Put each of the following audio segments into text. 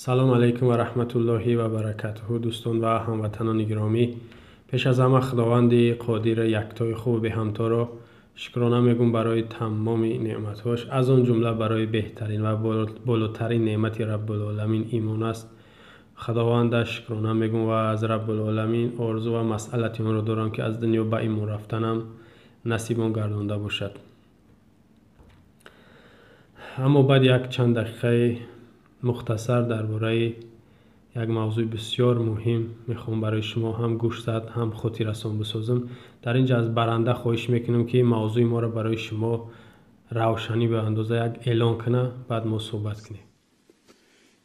Салом алайкум ва раҳматуллоҳи ва баракатуҳу, дӯстон ва ҳамватанони гиромӣ. Пеш аз ҳама Худованди қодири яктои хубу беҳамторо шукрона мегӯм барои тамоми неъматҳош, аз он ҷумла барои беҳтарин ва болотарин неъмати Раббулоламин имон аст. Худованда шукрона мегӯм ва аз Раббулоламин орзу ва масъалати онро дорам, ки аз дунё ба имон рафтанам насибон гардонда бошад. Аммо баъд як чанд дақиқаи мухтасар дар бораи як мавзӯи бисёр муҳим мехоҳам барои шумо ҳам гӯшзад, ҳам хотиррасон бисозам. Дар ин ҷо аз баранда хоҳиш мекунам, ки мавзӯи моро барои шумо равшанӣ ба андоза як эълон куна, баъд мо суҳбат кунем.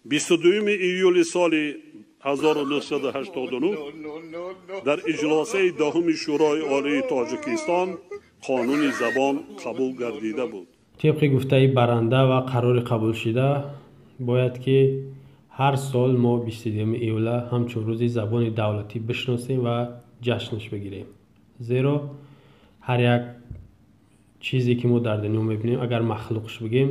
22 июли соли 1989 дар иҷлосаи 10-уми Шӯрои Олии Тоҷикистон қонуни забон қабул гардида буд. Тибқи гуфтаи баранда ва қарори қабулшуда бояд ки ҳар сол мо 22 июла ҳамчун рӯзи забони давлатӣ бишносем ва ҷашнаш бигирем. Зеро ҳар як чизе ки мо дар дунё мебинем, агар махлуқш бигем,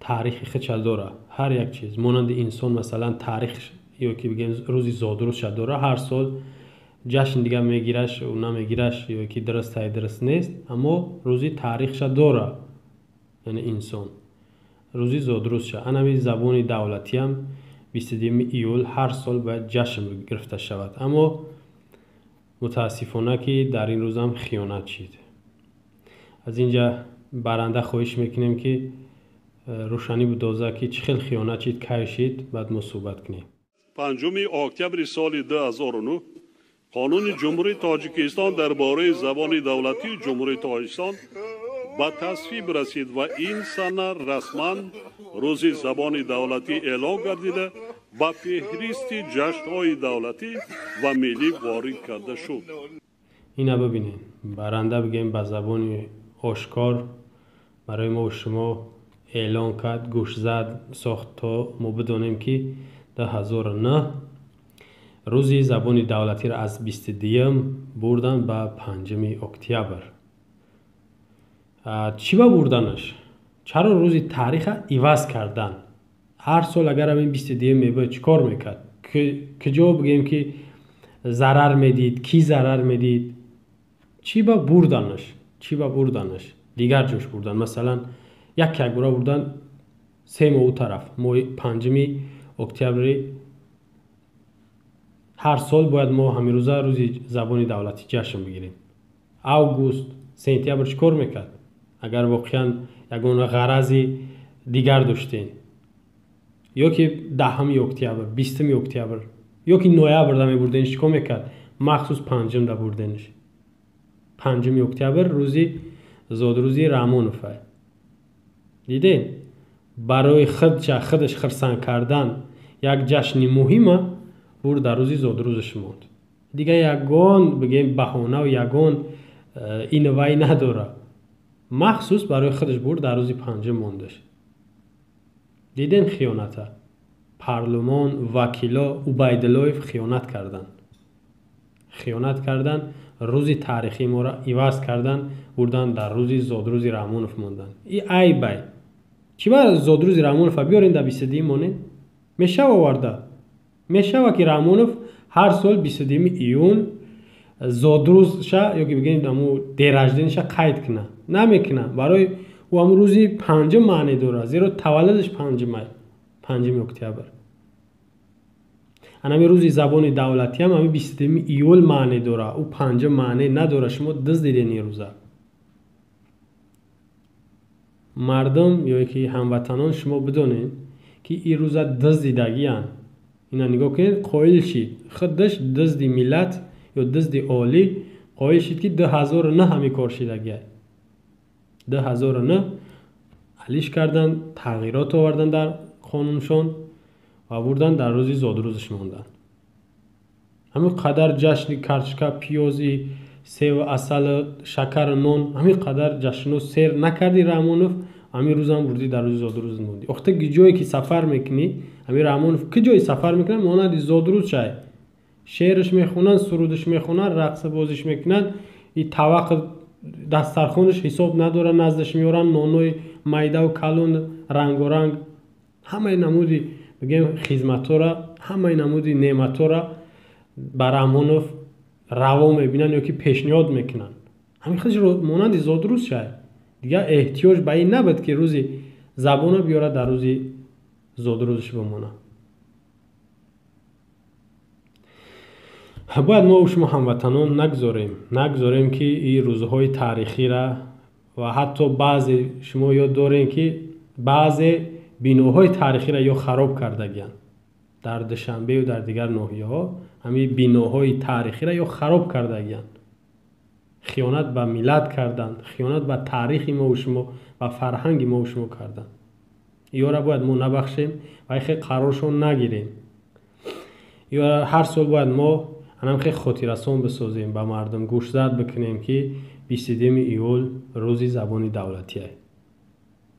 таърихи худша дора. Ҳар як чиз, монанди инсон, масалан, таърих ё ки бигем рӯзи зодрӯзша дора, ҳар сол ҷашн дига мегираш, намегираш, ё ки дуруст ай дуруст нест, аммо рӯзи таърихша дора, яъне инсон рӯзи зодрӯзша. Анами забони давлатиам 22 июл ҳар сол бояд ҷашн гирифта шавад. Аммо мутаассифона ки дар ин рӯзам хиёнат шид. Аз ин ҷа баранда хоҳиш мекунем, ки рӯшанӣ бидоза, ки чӣ хел хиёнат шид, кай шид, баъд мо суҳбат кунем. 5 октябри соли 2009 Қонуни Ҷумҳурии Тоҷикистон дар бораи забони давлатии Ҷумҳурии Тоҷикистон ба тасвиб расид ва ин сана расман рӯзи забони давлатӣ эълон гардида, ба феҳристи ҷашнҳои давлатӣ ва миллӣ ворид карда шуд. Ина бибинед, баранда бигем ба забони ошкор барои мо шумо эълон кард, гӯшзад сохт, то мо бидонем, ки 2009 рӯзи забони давлатиро аз 22-м бурдан ба 5 октябр. Чӣ ба бурданаш? Чаро рӯзи таъриха иваз кардан? Ҳар сол агар ҳамин 22-м мебуд, чӣ кор мекард? Куҷо бигем ки зарар медид, кӣ зарар медид? Чӣ ба бурданаш? Чӣ ба бурданаш? Дигар ҷош бурдан, масалан, як якбора бурдан 3 моҳ ӯ тараф, моҳи 5 октябри ҳар сол бояд мо ҳамин рӯза рӯзи забони давлатӣ ҷашн бигирем. Август, сентябр чӣ кор мекард? Агар воқеан ягон ғарази дигар доштем, ё ки 10 октябр, 20 октябр, ё ки ноябрда мебурденш, чӣ кор мекард? Махсус 5-да бурденш. 5 октябр рӯзи зодрӯзи Раҳмонов. Дидем, барои худша худаш хирсанд кардан як ҷашни муҳима бур дар рӯзи зодрӯзаш монд. Дига ягон бигем баҳонаву ягон инвай надора, махсус барои худаш бур дар рӯзи 5 мондаш. Дидем хиёната. Парлумон, вакило, Убайдуллоев хиёнат карданд, хиёнат карданд, рӯзи таърихии моро иваз кардан, бурдан дар рӯзи зодрӯзи Раҳмонов монданд. И айбай. Чӣ ба зодрӯзи Раҳмонова биёрен дар 22 монед? Мешава оварда, мешава ки Раҳмонов ҳар сол 22 июн зодрӯзша ё ки бигем аму день рождения ша қайд куна? Намекуна. Барои ӯ ҳамун рӯзи 5 маъне дорад, зеро таваллудаш 5-май, 5 октябр. Анами рӯзи забони давлатиам ҳами 22 июл маъне дора, ӯ 5 маъне надора. Шумо дуздиден ин рӯза. Мардум ё ки ҳамватанон, шумо бидонед, ки ин рӯза дуздидагиянд. Ина нигоҳ кунед, қоил шид худаш дузди миллат ё дузди олӣ, қоил шид, ки 2009 ҳами кор шидагия. 2009 алиш кардан, тағйирот овардан дар қонуншон ва бурдан дар рӯзи зодрӯзаш монданд. Ҳамин қадар ҷашни картошка, пиёзи, севу асалу шакару нон, ҳамин қадар ҷашно сер накарди Раҳмонов, ҳамин рӯзам бурдӣ дар рӯзи зодрӯз мондӣ. Охта ҷое ки сафар мекунӣ, ҳамин Раҳмонов ки ҷое сафар мекунад, монанди зодрӯз шай шеърш мехонанд, сурудаш мехонанд, рақса бозиш мекунанд. И таваққ дастархонаш ҳисоб надора, наздаш меоранд нонои майдаву калон, рангоранг, ҳамаи намуди. Бигем, хизматҳоро, ҳамаи намуди неъматҳоро ба Раҳмонов раво мебинанд ё ки пешниҳод мекунанд. Ҳамин хеле монанди зодрӯз шай. Дигар эҳтиёҷ ба ин набуд, ки рӯзи забона биёрад, дар рӯзи зодрӯзаш бимонад. Бояд мо шумо ҳамватанон нагзорем, ки ин рӯзҳои таърихиро ва ҳатто баъзе шумо ёд дорем, ки баъзе биноҳои таърихиро ё хароб кардагиянд дар Душанбею дар дигар ноҳияҳо. Ҳамин биноҳои таърихиро ё хароб кардагиянд, хиёнат ба миллат карданд, хиёнат ба таърихи мову шумо, ба фарҳанги мову шумо карданд. Ёра бояд мо набахшем ва хел қароршон нагирем. Ёра ҳар сол бояд мо анам хел хотиррасон бисозем, ба мардум гӯшзад бикунем, ки 22 июл рӯзи забони давлатие.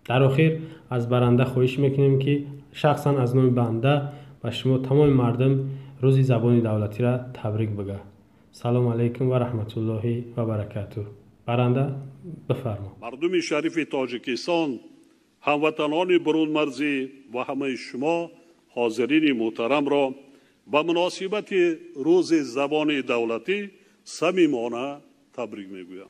Дар охир аз баранда хоҳиш мекунем, ки шахсан аз номи банда ба шумо тамоми мардум рӯзи забони давлатиро табрик бигӯ. Салому алайкум ва раҳматуллоҳи ва баракатуҳ. Баранда, бифармо. Мардуми шарифи Тоҷикистон, ҳамватанони бурунмарзӣ ва ҳамаи шумо ҳозирини муҳтарамро ба муносибати рӯзи забони давлатӣ самимона табрик мегӯям.